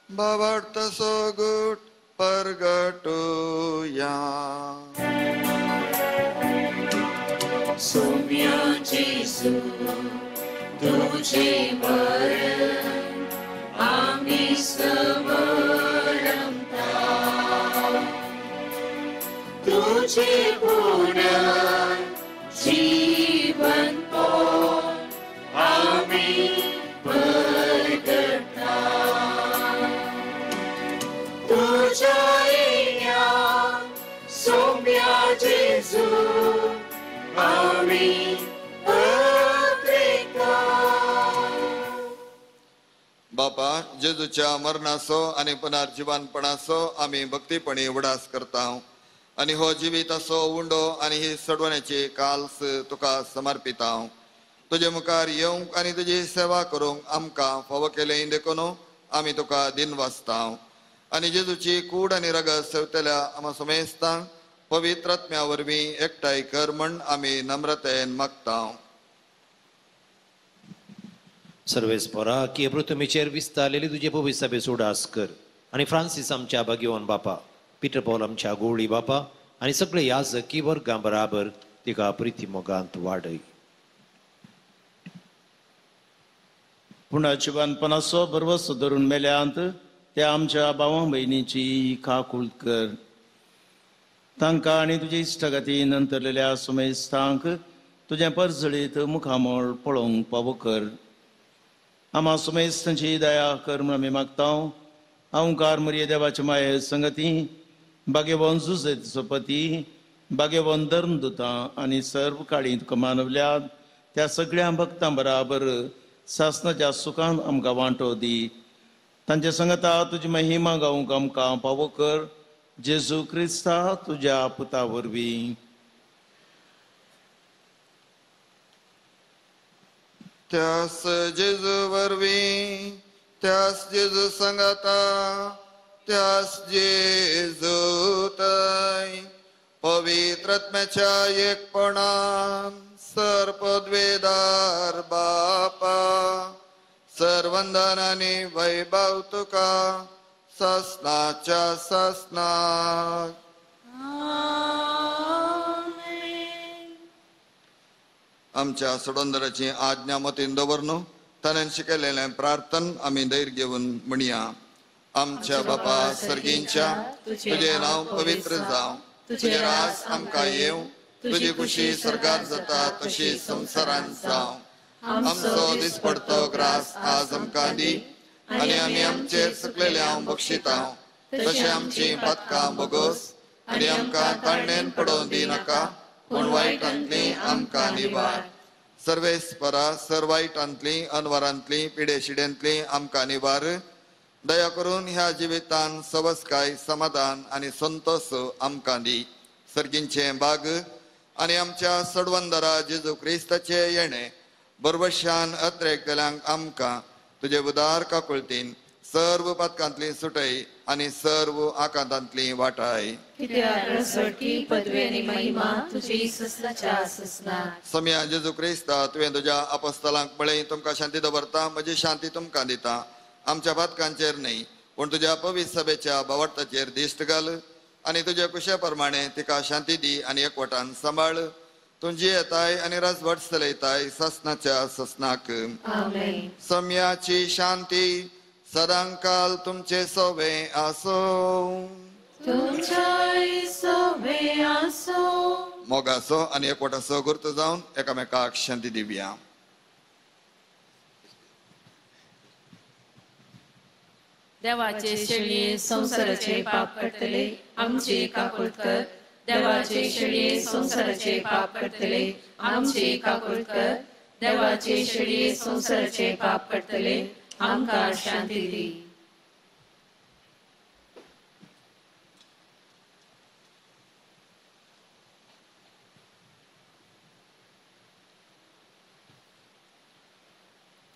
बाबार्थ सोगूट परगटुया. सोम्या जेजू तुझे मरण आम्ही समरमता, तुझे पुनर्जीवन आम्ही परगटा, तुझ्या येण्या सोम्या जेजू आम्ही अत्रेता. बापा जेजूच्या मरणाचो आनी पुनर्जीवनपणाचो आमी भक्तीपणी उडास करता आनी हो जिवीताचो उंडो आनी ही सडवण्याची काल्स तुका समर्पिता. तुजे मुखार येवंक आनी तुजी सेवा करूंक आमकां फावो केलें देखून आमी तुका दिन वाचता आनी जेजूची कूड आनी रगत सेवतल्या आमा समेस्तांक पवित्र आत्म्या वरवीं एकठांय कर म्हण आमी नम्रतेन मागता. सर्वेस्परा की पृथ्वीचेर विस्तारलेली तुजे पवित्र सभेचो उडास कर आनी फ्रांसीस आमच्या भाग्यवान बापा, पिटर पॉल आमच्या गोळी बापा आनी सगळे याजकी वर्गां बराबर तिका प्रिती मोगांत वाडय. पुनर्जीवनपणाचो भरवसो धरून मेल्यांत त्या आमच्या भावां भयणीची काकूळ कर, तांकां आनी तुजे इश्टागती नंतरलेल्या सुमेस्तांक तुजें परजळीत मुखामळ पळोवंक पावो कर. आमा सुमेस्तांची दया कर म्हूण आमी मागता. अहंकार मरिये देवाचे माये संगती भाग्यवान जुजेत सोपती भाग्यवान धर्मदुतां आनी सर्व काळी तुका मानवल्यात त्या सगळ्या भक्तां बराबर सासनाच्या सुखान आमकां वांटो दी. तांचे संगता तुजी महिमा गावंक आमकां पावो कर जेजू क्रिस्ता तुज्या पुता वरवीं. त्यास जेजू वरवीं, त्यास जेजू संगता, त्यास जेजू तय पवित्रत्म्याच्या एकपणान सर्पद्वेदार बापा सर्वंदनानी वैभव तुका ससनाच्या ससनाक. आमच्या सोडंदराची आज्ञा मतीन दवरनु ताणें शिकयलेलें प्रार्थन आमी धैर्य घेवन म्हणया. आमच्या बापा सर्गींच्या, तुजें नांव पवित्र जावं, तुजें राज आमकां येवं, तुजी खुशी स्वर्गात जाता तशी संवसारांत जावं. आमचो दिसपडतो ग्रास आज आमकां दी आनी आमी आमचेर चुकलेल्यांव बक्षितां तशें आमची पातकां बोगोस आनी आमकां ताळणेन पडोवन दी नाका, पूण वायटांतली आमकां निवार. सर्वेस्परा सर वायटांतली अनवरांतली पिडेशिडेंतली आमकां निवार. दया करून ह्या जिवितान सवसकाय समाधान आनी संतोष आमकां दी. सर्गींचें बाग आनी आमच्या सडवंदरा जेजू क्रिस्ताचे येणे बरवशान अत्रेकतल्यांक आमकां तुजे उदार काकुळतीन सर्व पातकांतली सुटय आनी सर्व आकांतांतली वाटाय. सम्या जेजू क्रिस्ता तुवें तुज्या अपस्तलांक म्हळें, तुमकां शांती दवरता, म्हजी शांती तुमकां दिता. आमच्या पातकांचेर न्हय पूण तुज्या पवित्र सभेच्या बावडताचेर दिश्ट घाल आनी तुज्या कुशा प्रमाणे तिका शांती दी आनी एकवटान सांबाळ. तुजी येताय आनी राजवट चलयताय ससनाच्या ससनाक. सम्याची शांती सदांकाल तुमचे सोवे आसो. मोगाचो आनी एकवटाचो गुर्त जावन एकामेकाक शांती दिवया. देवाचे शेळये संवसाराचे पाप करतले आमचे काकुळट कर. देवाचे शेळये संवसाराचे पाप करतले आमचे काकुळट कर. देवाचे शेळये संवसाराचे पाप करतले आमकां शांती दी.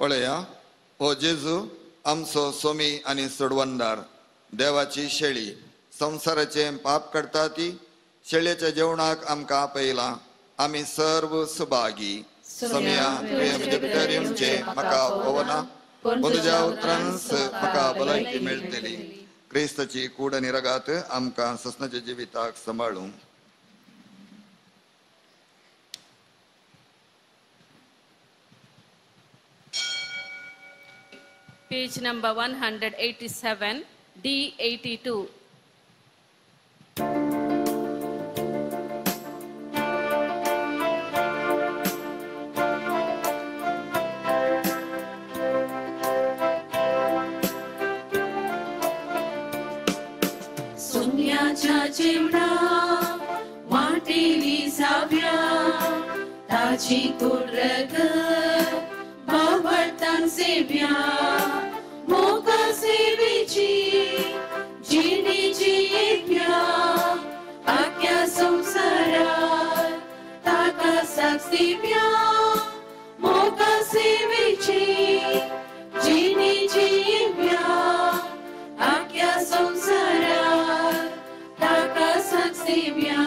पळया हो जेजू आमचो सोमी आनी सोडवणदार, देवाची शेळी संवसाराचें पाप करता ती शेळयेच्या जेवणाक आमकां आपयला. आमी सर्व सुभागी. समिया तुवें म्हजे भितर येवचें म्हाका पवना, पूण तुज्या उतरानच म्हाका भलायकी मेळटली. क्रिस्ताची कूड आनी रगात आमकां ससनाच्या जिविताक सांबाळूं. Page number 187, D82. सोन्याच्या जेवणा वाटेली जाव्या ताची कुरग बावडतान सेव्या मोगा सेवेची जिणेची येव्या आख्या संवसारात ताका साक्ष दिव्या मोगा सेवेची जिणेची येव्या आख्या संवसारात ताका साक्ष दिव्या.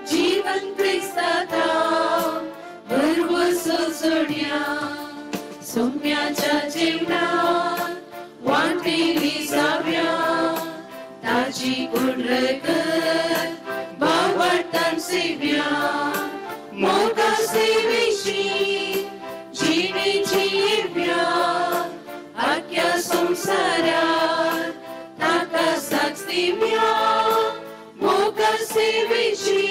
जीवन क्रिस्ताता. दिव्या मोगा सेवेची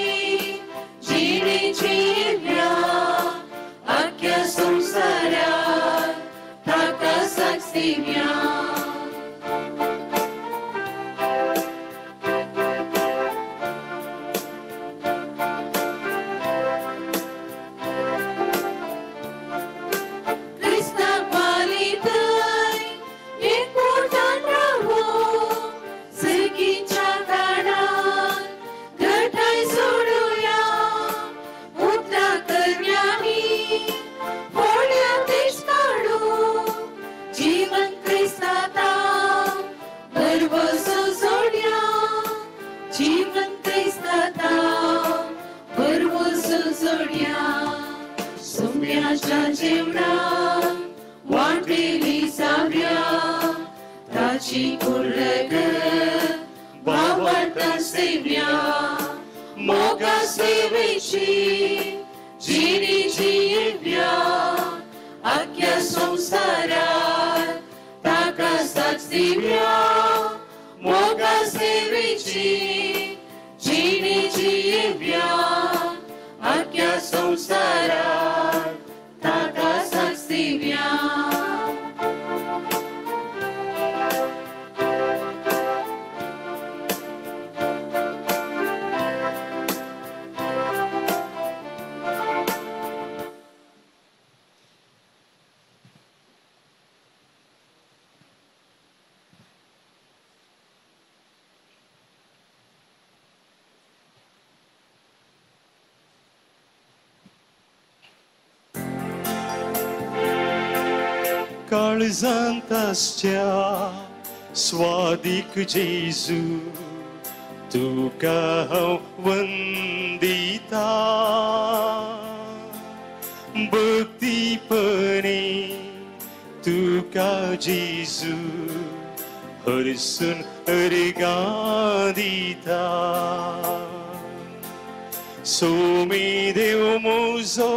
जिणेची व्या आख्या संवसारात ताका साक्ष दिव्या. काळजांत स्वादीक जेजू तुका हांव वंदिता भक्तीपणे तुका जेजू हरसून अर्घां दिता. सोमी देव म्हजो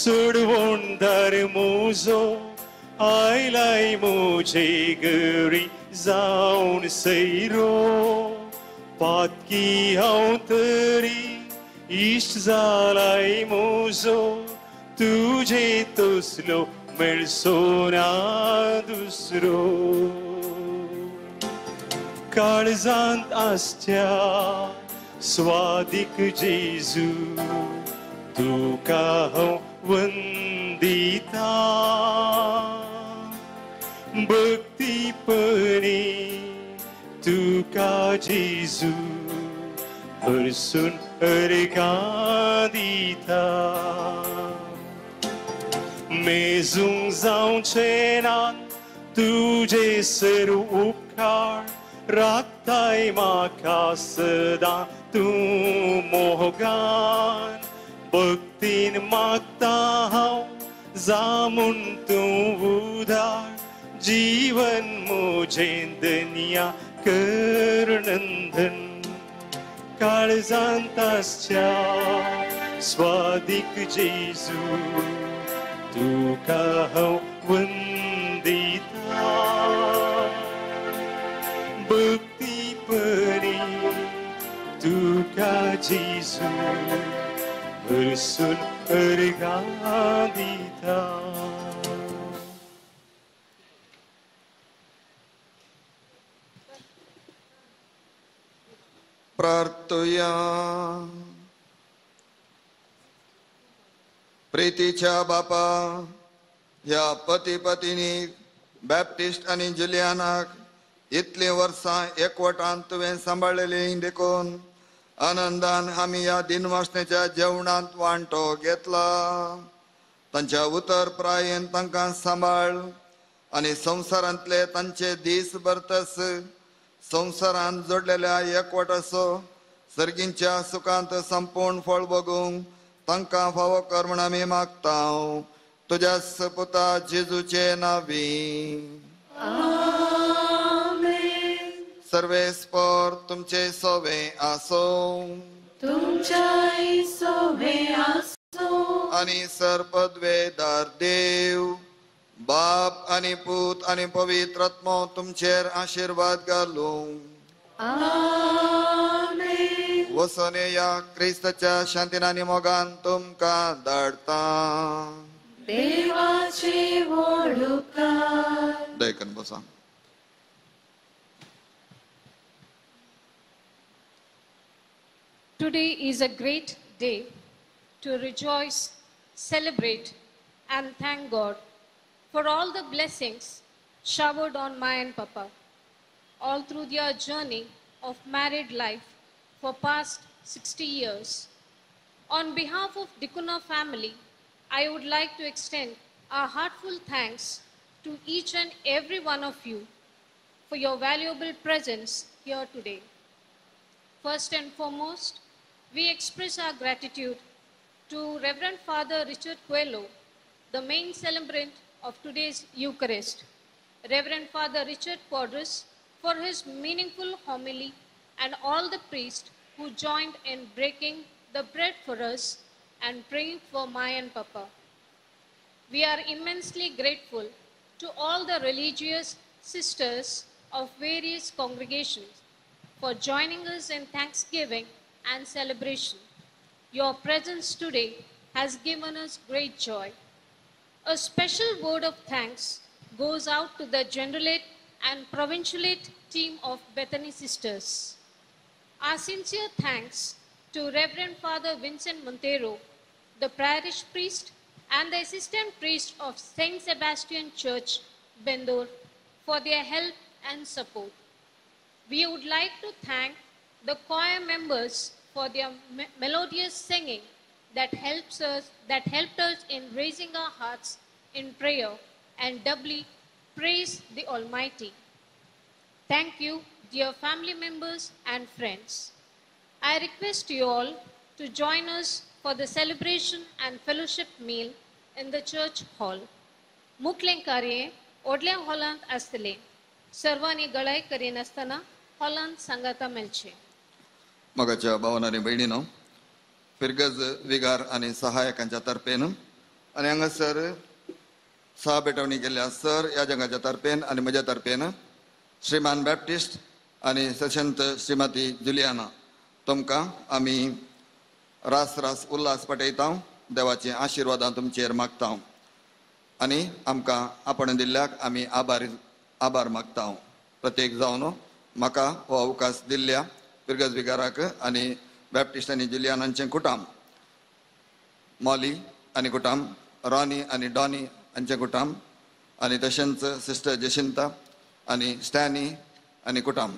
सोडवणदार म्हजो आयलाय म्हजे घरी जावन सैरो पातकी हांव तरी इश्ट जालाय म्हजो तुजे तसलो मेळचो ना दुसरो. काळजांत आसच्या स्वादीक जेजू तुका हांव वंदिता भक्तीपणे तुका जेजू हरसून अर्घां दिता. मेजूंक जावचें ना तुजे सर्व उपकार राखताय म्हाका सदां तूं मोगान भक्तीन मागता हांव जामून तूं उदार जीवन म्हजें दनिया करनंदन. काळजांत आसच्या स्वादीक जेजू तुका हांव वंदिता भक्तीपणे तुका जेजू हरसून अर्घां दिता. प्रार्थुया. प्रीतीच्या बापा ह्या पती पतिनी बॅप्टिस्ट आनी जुलियानाक इतलीं वर्सां एकवटान तुवें सांबाळलेली देखून आनंदान आमी ह्या दिनवासनेच्या जेवणांत वांटो घेतला. तांच्या उतर प्रायेन तांकां सांबाळ आनी संवसारांतले तांचे दीस भरतस संवसारांत जोडलेल्या एकवटाचो सर्गींच्या सुखांत संपूर्ण फळ भोगूंक तांकां फावो कर म्हूण आमी मागता तुज्या पुता जेजूचे नांवी. सर्वेस्पर तुमचे सोवे आसो तुमच्याय सोवे आसो आनी सर्पद्वेदार देव बाप आनी पूत आनी पवित्र आत्मो तुमचेर आशिर्वाद घालूं. आमेन. वचून या क्रिस्ताच्या शांतीन आनी मोगान तुमकां धाडटा. देवाचे व्हड उपकार. दयकन बसा. Today is a great day to rejoice, celebrate, and thank God for all the blessings showered on my and Papa, all through their journey of married life for past 60 years. On behalf of D'Cunha family, I would like to extend our heartfelt thanks to each and every one of you for your valuable presence here today. First and foremost, we express our gratitude to Reverend Father Richard Coelho, the main celebrant of today's Eucharist, Reverend Father Richard Quadros for his meaningful homily, and all the priests who joined in breaking the bread for us and praying for my and Papa. We are immensely grateful to all the religious sisters of various congregations for joining us in thanksgiving and celebration. Your presence today has given us great joy. A special word of thanks goes out to the Generalate and Provincialate team of Bethany Sisters. Our sincere thanks to Reverend Father Vincent Montero, the parish priest and the assistant priest of St. Sebastian Church, Bendor, for their help and support. We would like to thank the choir members for their melodious singing that helped us in raising our hearts in prayer and doubly praise the Almighty. Thank you, dear family members and friends. I request you all to join us for the celebration and fellowship meal in the church hall. मुखलें कार्य ओडल्या हॉलांत आसतलें. सर्वांनी गळाय करिनासतना हॉलांत सांगाता मेळचें. मगाच्या भावान आनी भयणीनो, फिरगज विगार आनी सहायकांच्या तर्फेन आनी हांगासर सहा भेटवणी केल्ल्या सर ह्या जंगाच्या तर्फेन आनी म्हज्या तर्फेन श्रीमान बॅप्टिस्ट आनी सशंत श्रीमती जुलियाना तुमकां आमी रास रास उल्हास पटयता. देवाची आशिर्वादां तुमचेर मागता आनी आमकां आपण दिल्ल्याक आमी आभार मागता. प्रत्येक जावन म्हाका हो अवकाश दिल्ल्या फिरगज विगाराक आनी बॅप्टिस्ट आनी जुलियानांचें कुटाम, मॉली आनी कुटाम, रॉनी आनी डॉनी हांचें कुटाम आनी तशेंच सिस्टर जशिंता आनी स्टॅनी आनी कुटाम,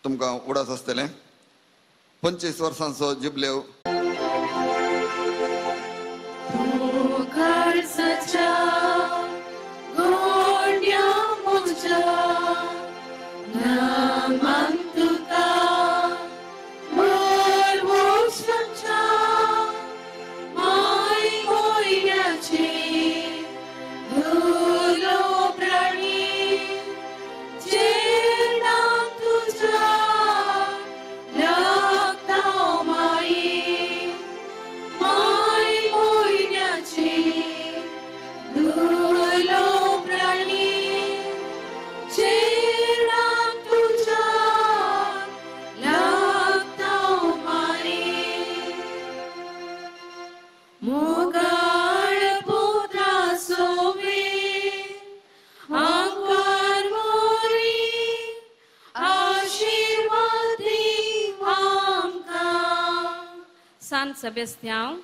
तुमकां उडास आसतलें 25 वर्सांचो जुबलेव. Sebastian,